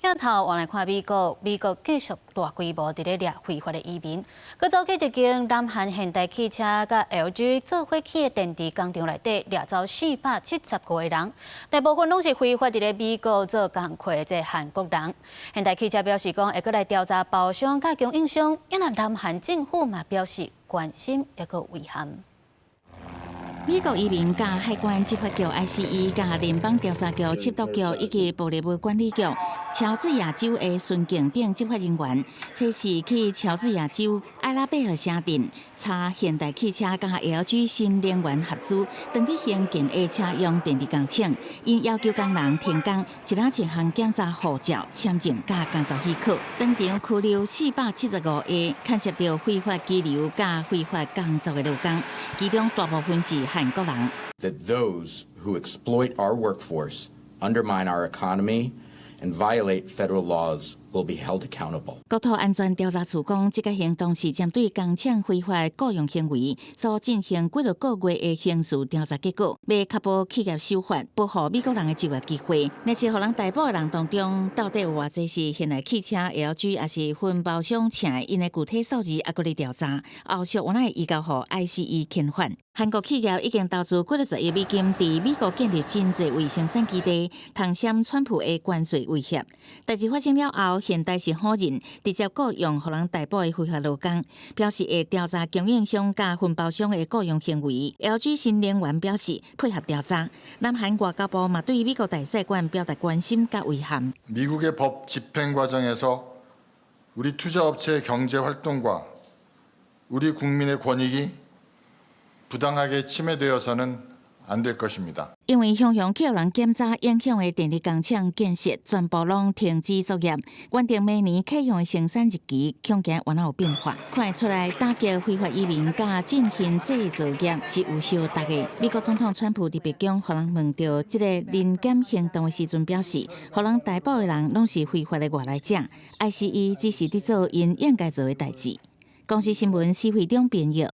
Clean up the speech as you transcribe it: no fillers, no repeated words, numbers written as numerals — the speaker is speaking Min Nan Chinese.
鏡頭換來看美國，美國繼續大規模佇咧掠非法的移民。閣走去一間南韓現代汽車佮 LG 做伙起的電池工廠內底，掠走475個人，大部分攏是非法佇咧美國做工課的這韓國人。現代汽車表示講，會閣來調查包商佮供應商，因為南韓政府嘛表示關心，抑閣遺憾。美國移民佮海關執法局 ICE 佮聯邦調查局緝毒局以及暴力物管理局，喬治亞州的巡警等執法人員，測試去喬治亞州艾拉貝爾城鎮查現代汽車佮 LG 新能源合資當地興建的車用電池工廠，𪜶要求工人停工，一連一項檢查護照、簽證佮工作許可，當場拘留475個牽涉著非法居留佮非法工作的勞工，其中大部分是韓國人。 That those who exploit our workforce, undermine our economy, and violate federal laws will be held accountable. 國土安全調查處講，這個行動是針對工廠非法僱傭行為所進行幾落個月的刑事調查結果，欲確保企業守法，保護美國人的就業機會。若是予人逮捕的人當中，到底有偌濟是現代汽車 LG 抑是分包商請的？𪜶的具體數字猶閣咧調查，後續有哪會移交予 ICE 遣返。韓國企業已經投資幾落十億美金，佇美國建立真濟位生產基地，通閃川普的關稅威脅。代誌發生了後，現代是否認直接僱傭予人逮捕的非法勞工，表示會調查供應商佮分包商的僱傭行為。LG 新能源表示配合調查。南韓外交部嘛對美國大使館表達關心佮遺憾。 미국의 법 집행 과정에서 우리 투자업체의 경제 활동과 우리 국민의 권익이 부당하게 침해되어서는 안 될 것입니다. 因為常常去予人檢查影響的電力工廠建設全部攏停止作業，原定明年啟用的生產日期恐驚原來有變化。看會出來打擊非法移民佮振興製造業是有相搭的。美國總統川普佇白宮予人問著這個臨檢行動的時陣表示，予人逮捕的人攏是非法的外來者，ICE 只是佇做𪜶應該做的代誌。公視新聞施惠中編譯。